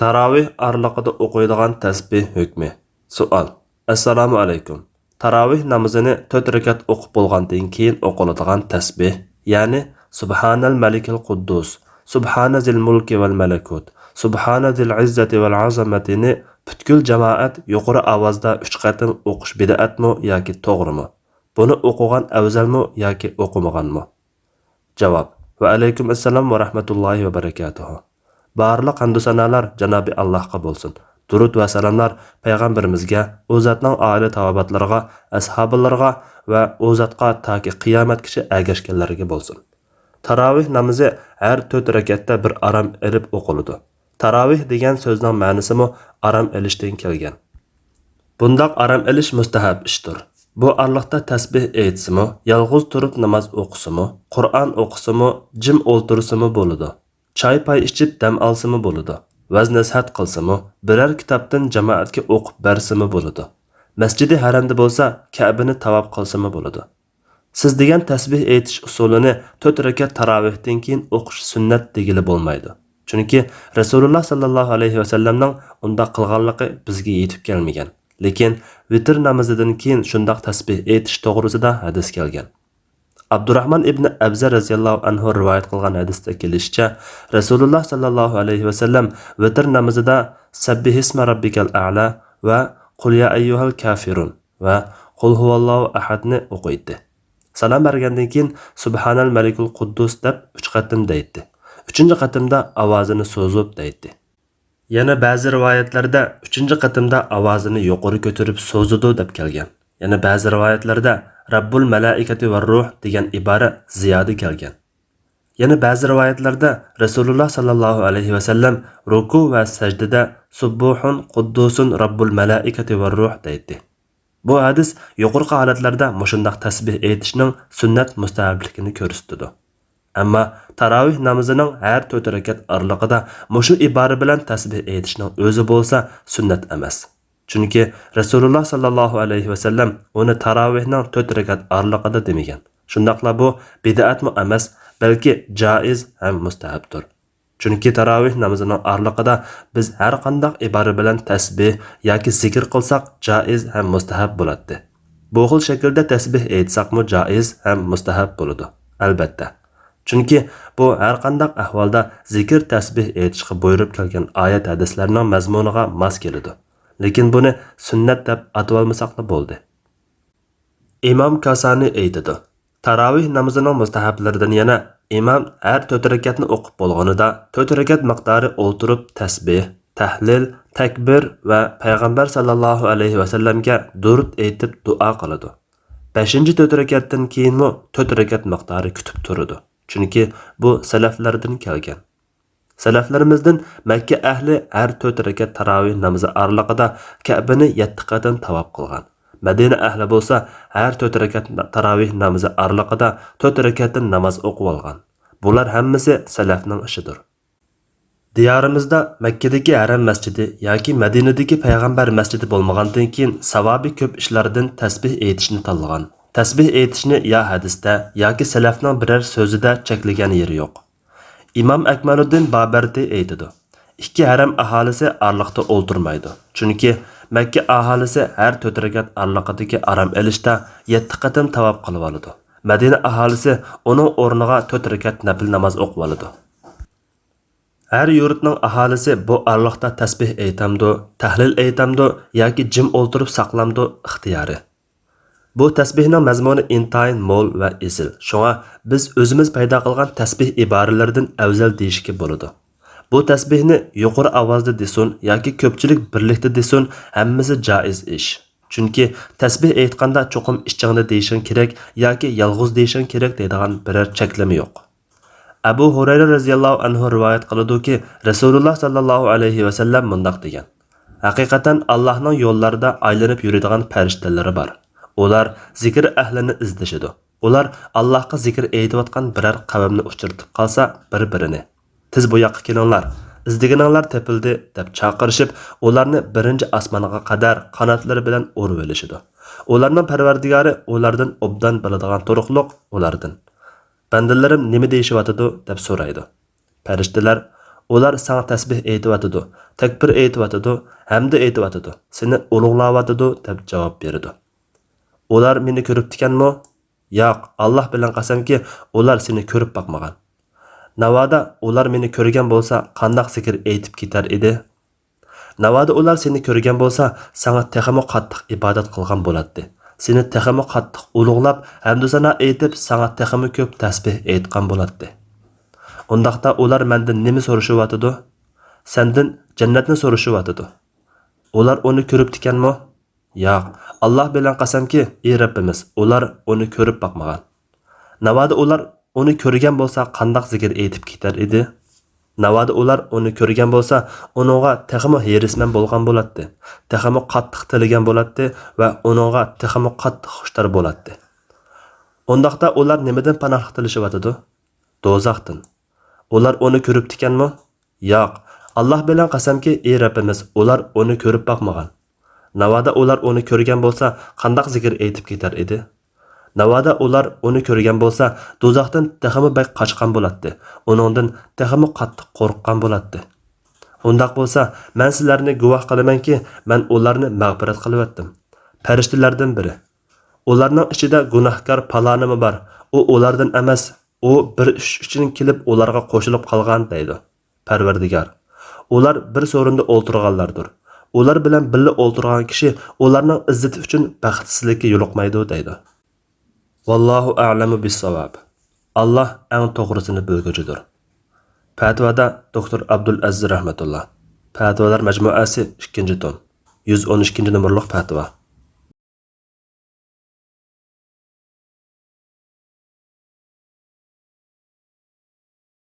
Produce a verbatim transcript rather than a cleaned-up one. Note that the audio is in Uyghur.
تاراۋىھ ئارىلىقىدا ئوقۇيدىغان تەسبىھ ھۆكمى. سوئال. ئەسسالامۇ ئەلەيكۇم. تاراۋىھ نامىزىنى تۆت رەكەت ئوقۇپ بولغاندىن كېيىن ئوقۇلىدىغان تەسبىھ، يەنى سۇبھانەل مەلىكىل قۇددۇس، سۇبھانە زىل مۇلكى ۋەل مەلەكۇت، سۇبھانە زىل ئىززەتى ۋەل ئازامەتىنى پۈتكۈل جامائەت يۇقىرى ئاۋازدا ئۈچ قېتىم ئوقۇش بىدئەتمۇ ياكى توغرىمۇ؟ بۇنى ئوقۇغان ئەۋزەلمۇ ياكى ئوقۇمىغانمۇ؟ جاۋاب. ۋەئەلەيكۇم ئەسسالام ۋە رەھمەتۇللاھى ۋە بەرىكاتۇھۇ. بارلىق ھەمدۇ سانالار جانابى ئاللاھقا بولسۇن. دۇرۇد ۋە سالاملار پەيغەمبىرىمىزگە، ئۇ زاتنىڭ ئائىلە تاۋابىئاتلىرىغا، ئەسھابىلىرىغا ۋە ئۇ زاتقا تاكى قىيامەتكىچە ئەگەشكەنلەرگە بولسۇن. تاراۋىھ نامىزى ھەر تۆت رەكەتتە بىر ئارام ئېلىپ ئوقۇلىدۇ. تاراۋىھ دېگەن سۆزنىڭ مەنىسىمۇ ئارام ئېلىشتىن كەلگەن. بۇنداق ئارام ئېلىش مۇستەھەب ئىشتۇر. بۇ ئارىلىقتا تەسبىھ ئېيتسىمۇ، يالغۇز تۇرۇپ ناماز ئوقۇسىمۇ، قۇرئان ئوقۇسىمۇ، جىم ئولتۇرسىمۇ بولىدۇ. چاي-پاي ئىچىپ دەم ئالسىمۇ بولىدۇ. ۋەز-نەسىھەت قىلسىمۇ، بىرەر كىتابتىن جامائەتكە ئوقۇپ بەرسىمۇ بولىدۇ. مەسجىدى ھەرەمدە بولسا، كەبىنى تاۋاپ قىلسىمۇ بولىدۇ. سىز دېگەن تەسبىھ ئېيتىش ئۇسۇلىنى تۆت رەكەت تاراۋىھتىن كېيىن ئوقۇش سۈننەت دېگىلى بولمايدۇ. چۈنكى رەسۇلۇللا ساللاللاھۇ ئەلەيھى ۋەسەللەمنىڭ ئۇنداق قىلغانلىقى بىزگە يېتىپ كەلمىگەن. لېكىن ۋىتىر نامىزىدىن كېيىن شۇنداق تەسبىھ ئېيتىش توغرىسىدا ھەدىس كەلگەن. ئابدۇراھمان ئىبنى ئەبزە رەزىياللاھۇ ئەنھۇ رىۋايەت قىلغان ھەدىستە كېلىشىچە، رەسۇلۇللا ساللاللاھۇ ئەلەيھى ۋەسەللەم ۋىتىر نامىزىدا سەببىھىسمە رەببىكەل ئەئلا ۋە قۇل يا ئەييۇھەل كافىرۇن ۋە قۇل ھۇۋاللاھۇ ئەھەدنى ئوقۇيتتى. سالام بەرگەندىن كېيىن سۇبھانەل مەلىكۇل قۇددۇس دەپ ئۈچ قېتىم دەيتتى. ئۈچىنچى قېتىمدا ئاۋازىنى سوزۇپ دەيتتى. يەنە بەزى رىۋايەتلەردە ئۈچىنچى قېتىمدا ئاۋازىنى يۇقىرى كۆتۈرۈپ سوزىدۇ دەپ كەلگەن. يەنە بەزى رىۋايەتلەردە رەببۇل مەلائىكەتى ۋە روھ دېگەن ئىبارە زىيادە كەلگەن. يەنە بەزى رىۋايەتلەردە رەسۇلۇللا ساللاللاھۇ ئەلەيھى ۋەسەللەم رۇكۇ ۋە سەجدىدە سۇببۇھۇن قۇددۇسۇن رەببۇل مەلائىكەتى ۋە روھ دەيتتى. بۇ ھەدىس يۇقىرىقى ھالەتلەردە مۇشۇنداق تەسبىھ ئېيتىشنىڭ سۈننەت مۇستەھەبلىكىنى كۆرسىتىدۇ. ئەمما تاراۋىھ نامىزىنىڭ ھەر تۆت رەكەت ئارىلىقىدا مۇشۇ ئىبارە بىلەن تەسبىھ ئېيتىشنىڭ ئۆزى بولسا سۈننەت ئەمەس. چۈنكى رەسۇلۇللا ساللاللاھۇ ئەلەيھى ۋەسەللەم ئۇنى تاراۋىھنىڭ تۆت رەكەت ئارىلىقىدا دېمىگەن. شۇنداقلا بۇ بىدئەتمۇ ئەمەس، بەلكى جائىز ھەم مۇستەھەبتۇر. چۈنكى تاراۋىھ نامىزىنىڭ ئارىلىقىدا بىز ھەر قانداق ئىبارە بىلەن تەسبىھ ياكى زىكىر قىلساق جائىز ھەم مۇستەھەب بولاتتى. بۇ خىل شەكىلدە تەسبىھ ئېيتساقمۇ جائىز ھەم مۇستەھەب بولىدۇ، ئەلبەتتە. چۈنكى بۇ ھەر قانداق ئەھۋالدا زىكىر تەسبىھ ئېيتىشقا بۇيرۇپ كەلگەن ئايەت ھەدىسلەرنىڭ مەزمۇنىغا ماس كېلىدۇ. لېكىن بۇنى سۈننەت دەپ ئاتىۋالمىساقلا بولدى. ئىمام كاسانى ئېيتىدۇ، تاراۋىھ نامىزىنىڭ مۇستەھەبلىرىدىن يەنە ئىمام ھەر تۆت رەكەتنى ئوقۇپ بولغىنىدا تۆت رەكەت مىقدارى ئولتۇرۇپ تەسبىھ، تەھلىل، تەكبىر ۋە پەيغەمبەر ساللاللاھۇ ئەلەيھى ۋەسەللەمگە دۇرۇت ئېيتىپ دۇئا قىلىدۇ. بەشىنچى تۆت رەكەتتىن كېيىنمۇ تۆت رەكەت مىقدارى كۈتۈپ تۇرىدۇ. چۈنكى بۇ سەلەفلەردىن كەلگەن. سەلەفلىرىمىزدىن مەككە ئەھلى ھەر تۆت رەكەت تاراۋىھ نامىزى ئارىلىقىدا كەبىنى يەتتە قېتىم تاۋاپ قىلغان. مەدىنە ئەھلى بولسا ھەر تۆت رەكەت تاراۋىھ نامىزى ئارىلىقىدا تۆت رەكەتتىن ناماز ئوقۇۋالغان. بۇلار ھەممىسى سەلەفنىڭ ئىشىدۇر. دىيارىمىزدا مەككىدىكى ھەرەم مەسچىتى ياكى مەدىنىدىكى پەيغەمبەر مەسچىتى بولمىغاندىن كېيىن، ساۋابى كۆپ ئىشلاردىن تەسبىھ ئېيتىشنى تاللىغان. تەسبىھ ئېيتىشنى يا ھەدىستە ياكى سەلەفنىڭ بىرەر سۆزىدە چەكلىگەن يېرى يوق. ئىمام ئەكمەلۇددىن بابەرتى ئېيتىدۇ، ئىككى ھەرەم ئاھالىسى ئارىلىقتا ئولتۇرمايدۇ. چۈنكى مەككە ئاھالىسى ھەر تۆت رەكەت ئارىلىقىدىكى ئارام ئېلىشتا يەتتە قېتىم تاۋاپ قىلىۋالىدۇ. مەدىنە ئاھالىسى ئۇنىڭ ئورنىغا تۆت رەكەت نەپىل ناماز ئوقۇۋالىدۇ. ھەر يۇرتنىڭ ئاھالىسى بۇ ئارىلىقتا تەسبىھ ئېيتامدۇ، تەھلىل ئېيتامدۇ ياكى جىم ئولتۇرۇپ ساقلامدۇ، ئىختىيارى. بۇ تەسبىھنىڭ مەزمۇنى ئىنتايىن مول ۋە ئېسىل. شۇڭا بىز ئۆزىمىز پەيدا قىلغان تەسبىھ ئىبارىلىرىدىن ئەۋزەل دېيىشكە بولىدۇ. بۇ تەسبىھنى يۇقىرى ئاۋازدا دېسۇن ياكى كۆپچىلىك بىرلىكتە دېسۇن، ھەممىسى جائىز ئىش. چۈنكى تەسبىھ ئېيتقاندا چوقۇم ئىچىڭدە دېيىشىڭ كېرەك ياكى يالغۇز دېيىشىڭ كېرەك دەيدىغان بىرەر چەكلىمە يوق. ئەبۇ ھۇرەيرە رەزىياللاھۇ ئەنھۇ رىۋايەت قىلىدۇكى، رەسۇلۇللا ساللاللاھۇ ئەلەيھى ۋەسەللەم مۇنداق دېگەن، ھەقىقەتەن ئاللاھنىڭ يوللاردا ئايلىنىپ يۈرىدىغان پەرىشتىلىرى بار. ئۇلار زىكىر ئەھلىنى ئىزدىشىدۇ. ئۇلار ئاللاھقا زىكىر ئېيتىۋاتقان بىرەر قەۋمنى ئۇچرىتىپ قالسا بىر-بىرىنى، تېز بۇ ياققا كېلىڭلار، ئىزدىگىنىڭلار تېپىلدى دەپ چاقىرىشىپ، ئۇلارنى بىرىنچى ئاسمانغا قەدەر قاناتلىرى بىلەن ئۇرۇۋېلىشىدۇ. ئۇلارنىڭ پەرۋەردىگارى ئۇلاردىن ئوبدان بىلىدىغان تۇرۇقلۇق ئۇلاردىن، بەندىلىرىم نېمە دېيىشىۋاتىدۇ؟ دەپ سورايدۇ. پەرىشتىلەر، ئۇلار ساڭا تەسبىھ ئېيتىۋاتىدۇ، تەكبىر ئېيتىۋاتىدۇ، ھەمدە ئېيتىۋاتىدۇ، سېنى ئۇلۇغلاۋاتىدۇ دەپ جاۋاب بېرىدۇ. ئۇلار مېنى كۆرۈپتىكەنمۇ؟ ياق، ئاللاھ بىلەن قەسەمكى، ئۇلار سېنى كۆرۈپ باقمىغان. ناۋادا ئۇلار مېنى كۆرگەن بولسا، قانداق زىكىر ئېيتىپ كېتەر ئىدى؟ ناۋادا ئۇلار سېنى كۆرگەن بولسا، ساڭا تېخىمۇ قاتتىق ئىبادەت قىلغان بولاتتى. سېنى تېخىمۇ قاتتىق ئۇلۇغلاپ، ھەمدۇسانا ئېيتىپ، ساڭا تېخىمۇ كۆپ تەسبىھ ئېيتقان بولاتتى. ئۇنداقتا ئۇلار مەندىن نېمە سورىشىۋاتىدۇ؟ سەندىن جەننەتنى سورىشىۋاتىدۇ. ئۇلار ئۇنى كۆرۈپتىكەنمۇ؟ ياق، ئاللاھ بىلەن قەسەمكى، ئى رەببىمىز، ئۇلار ئۇنى كۆرۈپ باقمىغان. ناۋادا ئۇلار ئۇنى كۆرگەن بولسا، قانداق زىكىر ئېيتىپ كېتەر ئىدى؟ ناۋادا ئۇلار ئۇنى كۆرگەن بولسا، ئۇنىڭغا تېخىمۇ ھېرىسمەن بولغان بولاتتى، تېخىمۇ قاتتىق تىلىگەن بولاتتى ۋە ئۇنىڭغا تېخىمۇ قاتتىق خۇشتار بولاتتى. ئۇنداقتا ئۇلار نېمىدىن پاناھلىق تىلىشىۋاتىدۇ؟ دوزاختىن. ئۇلار ئۇنى كۆرۈپتىكەنمۇ؟ ياق، ئاللاھ بىلەن قەسەمكى، ئى رەببىمىز، ئۇلار ئۇنى كۆرۈپ باقمىغان. ناۋادا ئۇلار ئۇنى كۆرگەن بولسا، قانداق زىكىر ئېيتىپ كېتەر ئىدى؟ ناۋادا ئۇلار ئۇنى كۆرگەن بولسا، دوزاختىن تېخىمۇ بەك قاچقان بولاتتى، ئۇنىڭدىن تېخىمۇ قاتتىق قورققان بولاتتى. ئۇنداق بولسا، مەن سىلەرنى گۇۋاھ قىلىمەنكى، مەن ئۇلارنى مەغپىرەت قىلىۋەتتىم. پەرىشتىلەردىن بىرى، ئۇلارنىڭ ئىچىدە گۇناھكار پالانىمۇ بار، ئۇ ئۇلاردىن ئەمەس، ئۇ بىر ئىش ئۈچۈن كېلىپ ئۇلارغا قوشۇلۇپ قالغان، دەيدۇ. پەرۋەردىگار، ئۇلار بىر سورۇندا ئولتۇرغانلاردۇر. ئۇلار بىلەن بىللە ئولتۇرغان كىشى ئۇلارنىڭ ئىززىتى ئۈچۈن بەختسىزلىككە يولۇقمايدۇ، دەيدۇ. ۋاللاھۇ ئەئلەمۇ بىسساۋاب. ئاللاھ ئەڭ توغرىسىنى بىلگۈچىدۇر. پەتىۋادا دوكتور ئابدۇل ئەزىز رەھمەتۇللا. پەتىۋالار مەجمۇئەسى، ئىككىنچى توم، يۈز ئون ئىككىنچى نومۇرلۇق پەتىۋا.